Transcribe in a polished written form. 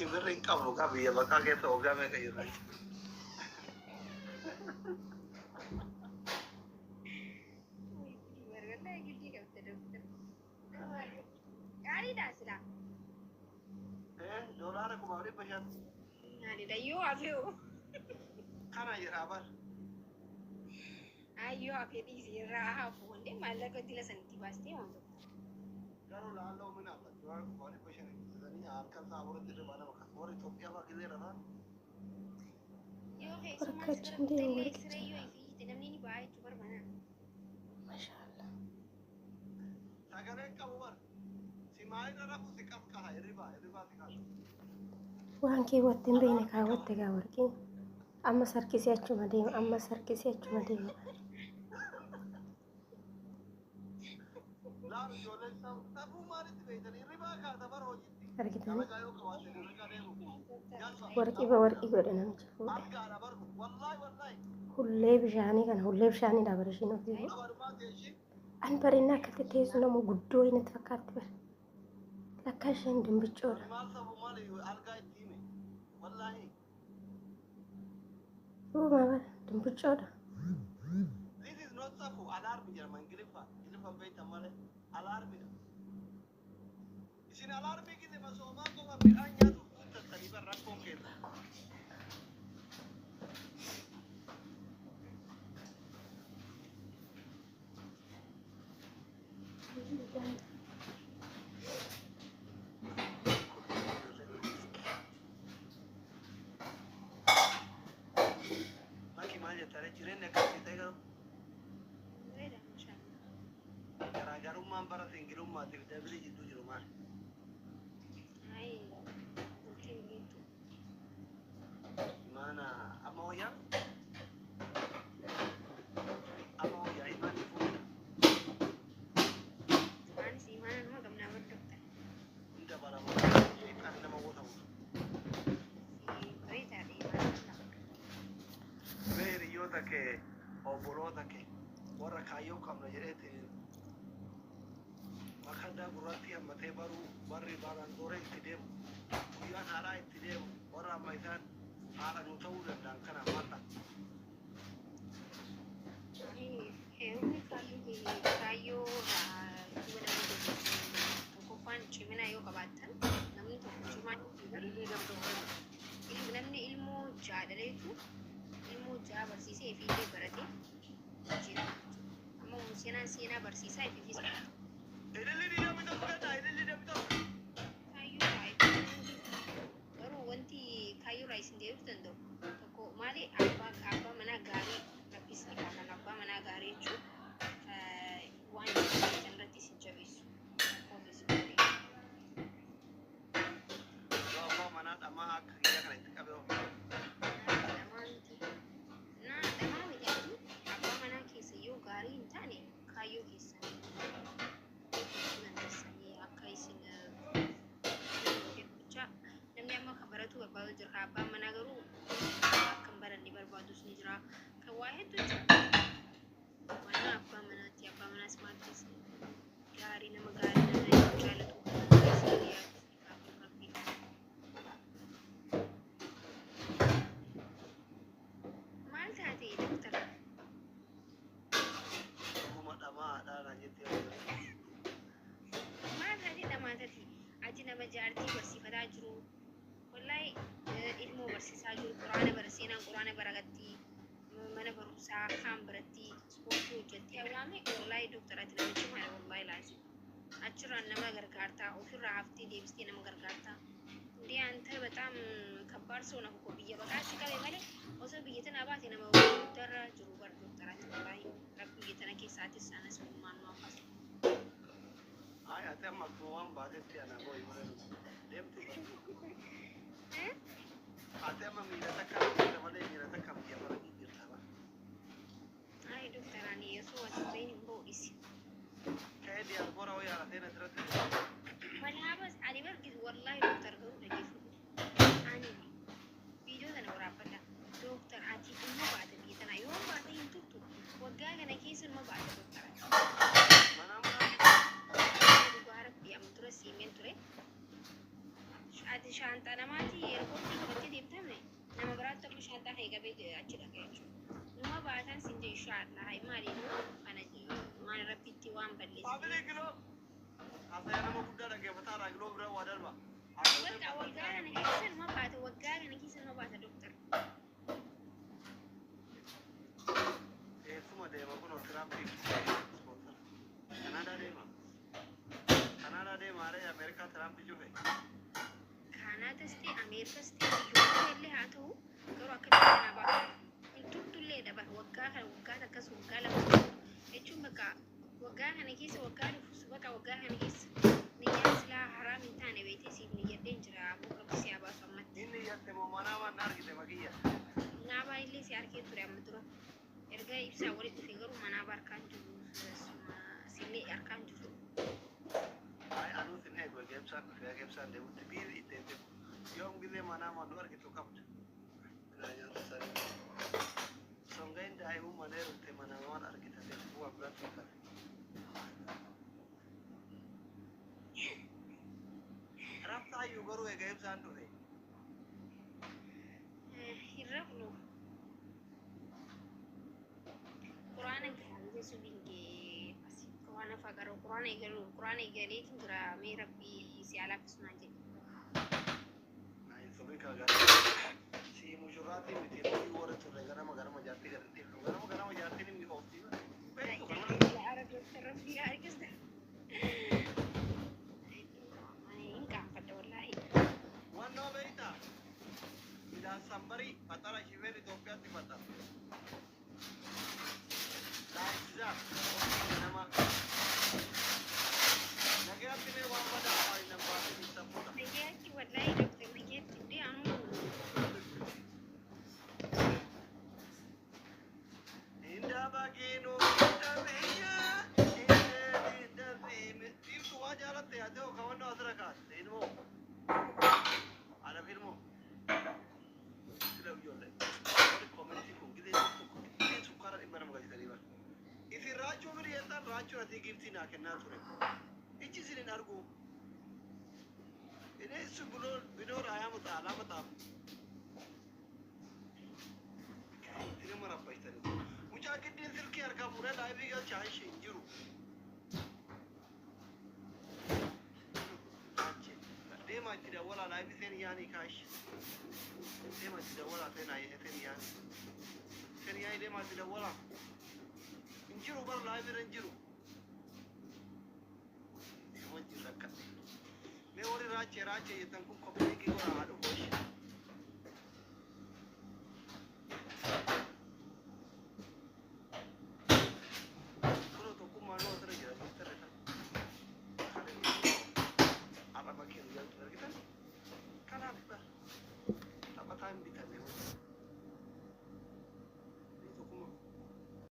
Lakki birri hin qabnu kaa biyya baqaa keessa waggaa meeqa jirra. Wallahi gidii qabda doktor. Gaariidha silaa. Eh, doolaara 1500. Gaariidha yoo hafe hoo. Kana jedhaa bar. Ay yoo hafe dhiisi irraa hafu wandee maallaqa dila sanitti baastee waan tokko. Garuu laalloo min alla doolaara 1500 bitanii halkan sa'a afuritti irra nama kaasa. Warri Itoophiyaa fa'aa gizee rafaa. Yoo keessummaan Warqa si bira achiin dhufte deemu illee warqicha siree yoo irraa. ifi hiite namni ni ba'a jechuu barbaada. Mashaallah. Sagalee hin qabu bar. Si maalirra rafu si qasqasa hirribaa hirribaa si kaasa. Waan keewwatte hin beekne Alaarmi qaba. kaawwatte gaa warqiin. Ammas harkisee achuma deema. Ammas harkisee achuma deema. Laal ijoolleen safuu maalitti beeytan hirribaa kaasa bar hojiitti. Argitanii? Dalagaa yoo qabaatte dalagaa deemu. Jalba Warqii ba warqii godhe namichi fuudhe. Algaadha bar kun wallahi wallahi. Hullee bishaanii kana hullee bishaaniidha bara ishiin ofii fuudhe. Abarumaa teeshin. An bareennaa akkatti teessu nama guddoo natti fakkaatti bara. Lakkaa isheen dimbiccoodha. Maal safu maali algaa itti hime. Wallahi. Dhugumaa bara dimbiccoodha. This is not safu alarm jedhama Ingiliffaan. Ingiliffaan beektan malee alarmidha. Isin alarmii gizema soomaa qofa midhaan nyaatuuf guuttattanii bar rakkoon keessa. Maki maal jettaa jireenya akkasii ta'e garuu Bareeda mashallah. garaagarummaan bara singilummaatiif dabilii jidduu jiru maali? Ay bultiin beektu. Imaana amma wayyaa amma wayyaa imaanni fuudhina Anis imaana nama qabnaa bar doktar. hin dabalama sheexaan nama goota. Bareedaadha imaana qaba. Mee hiriyoota kee obboloota kee warra kaayyoo qabna jedheeti makaddaa gurratti hammatee baruu warri baalandooree itti deemu guyyaan haadhaa itti deemu warra amma isaan haadha nu ta'uu danda'an kana maal ta'a? Heerumni kaayyoo duuba nama deebisu tokkoffaan cimina yoo qabaattan namni tokko cimaa Ilillii namni tokko kenna. Namni ilmoo ja'a dhaleetu ilmoo ja'a barsiisee ifiillee barate jira. Amma seenaan seenaa barsiisaa ifiifis barate. Ilillii 21 kenna. Ilillii 21. Kaayyoo irraa itti garuu wanti kaayyoo irraa isin deebisuu danda'u tokko maali abbaa manaa gaarii rabbis ni kaa'an abbaa manaa gaarii jechuun waan isin irratti isin jabeessu. Ofiis godhe. Yoo abbaa manaa dhamaa akka kiyyaa kana itti qabee of Dhamaa miti. Naa dhamaa miti ati abbaa manaa keessa yoo gaarii hin taane kaayyoo keessan dandeessanii akka isin bichaa namni amma kan baratuu barbaadu jira. Kan abbaan manaa garuu akka hin baranne barbaadus ni jira. Kan waa hedduu jira. Mana abbaa manaatti abbaa manaas maal keessa gaarii nama gaarii nama jaalatu keessa yaadu kaafuu rabbiin. Maal taate doktar? Dhuguma dhamaa haadhaa naan jettee Maal taate dhamaatati? Ati nama jaartii barsiifataa jiru. Wallahi ilmoo barsiisaa jiru quraana bara seenaan quraana baragatti mana barumsaa kaan biratti ispoortii hojjettee awwaame wallahi doktar ati nama cimaadha wallahi laazim. Achirraan nama gargaartaa ofirraa haftee deebistee nama gargaartaa. እንዴ አንተ በጣም ከባድ ሰው ነህ እኮ biyya baqaa si qabe malee osoo biyya tanaa baate nama guddaarra jiru bar doktaraati wallahi rabbi biyya tana keessaatis anas ummaan nu hafas. Ay ati amma akkuma waan baatetti ana booyi malee deemtu bara. Ati amma miila takka miila malee miila takka biyya bara jirta bara. Ay doktor ani osoo ati bahin hin boo'isi. Ka'ee diyaaspoora wayii haala seenaa asirratti. Malhaabas ani bargis wallahi doktor garuu dhageeffadhu. Ani viidiyoo tana waraabbadha. Doktor ati dhimma baate biyya tana yoo baate hin turtu waggaa kana keessa dhimma baate doktor ati. Manaa manaa Dhugaa rabbi amma dura siimeen ture. Ati shaanxaa Shaantaa namaati eerpoortii qabattee deemtame nama biraatti amma shaantaa kee qabee achi dhaqa jechuudha. Numa baatan sin jee inshaallah maaliinuu kana waan rabbitti waan balleessite. Faamilii giloo. Haasaya nama guddaa dhaggeeffataa irraa giloo bira waa darba. Bakka waggaa kana keessa numa baata, waggaa kana keessa numa baata doktar. Eessuma deema kun Tiraampiif sponsor. Kanaadaa deema. Kanaadaa deema aree Ameerikaa Tiraampi cufe. Kaanaadas ta'e Ameerikas ta'e biyyoota illee haa ta'u garuu akka biyya kanaa baatu hin turtullee dha waggaa kana, waggaa takkas, waggaa lama jechuun bakka waggaa kana keessa, waggaa dhufus bakka waggaa kana keessa niyyaan silaa haraam hin taane beetee siif niyyadheen jira. Aboo rabbi si haa baasu ammatti. Inni yatte moo manaa waan argite makiyya. Naabaa illee si arkee ture amma dura. Erga ibsaa walitti dhufe garuu manaaba harkaan jiru, sillee harkaan jiru. Ay, anuu sin eegu egaa ibsaan dhufe, egaa ibsaan deemutti biizi itti deemu. Yoom gisee manaa mannu argitu qabda. Songain daa'imummaa heerumte mana waan argita deemu waan biraatti fakkaate. Raftaayyuu garuu egaa ibsaan dhufe. Hin rafnu. Quraana gaarii subiin quraana faqara quraana eegalu, quraana eegaleetiin jira. Mee rabbii si alaaffisu naan jedhe. Sobin kaa si mushurraatii miti nuyi warra turre ganama ganama jaartii gadi ganama ganama jaartiin inni ooftii beektu kanuma. Rabbii argista. Hin qaanfadha wallaahi. Wannoo beektaa midhaan sambarii faxara shifeen Itoophiyaatti faxara. Laayisisaa nama nagaatti mee waan badaa afaan hin baasin hin saffudha. Nagaatti wallaahi doktar, nagaatti illee anuu. Inda bagiinu inda biyya inda diimtuu waa jaalatte haa ta'u kawannoo asirra kaaste ilmoo ana filmoo sila ijoollee warri koomentii kun gizee tokko gizee sukkaara dhibba nama galchitanii bara. Isin raachuu fidi jettan, raachuun asii giftii naa kennaa ture. Iji isin hin argu. እኔ እሱ ብሎ ቢኖር አያመጣ አላመጣም። Nama rabbashtan. Mucaa giddiin silkii harkaa fuudhee live galchaa ishee hin jiru. Deemaa itti dawwalaa, live seen yaanii kaash. Deemaa itti dawwalaa, seenaa seen yaanii. Seen yaanii deemaa itti dawwalaa. Hin jiru bara, live irra hin jiru. Wajjin rakkate. Mee warri raachee raachee jettan kun kophee godhaa haa dhufu.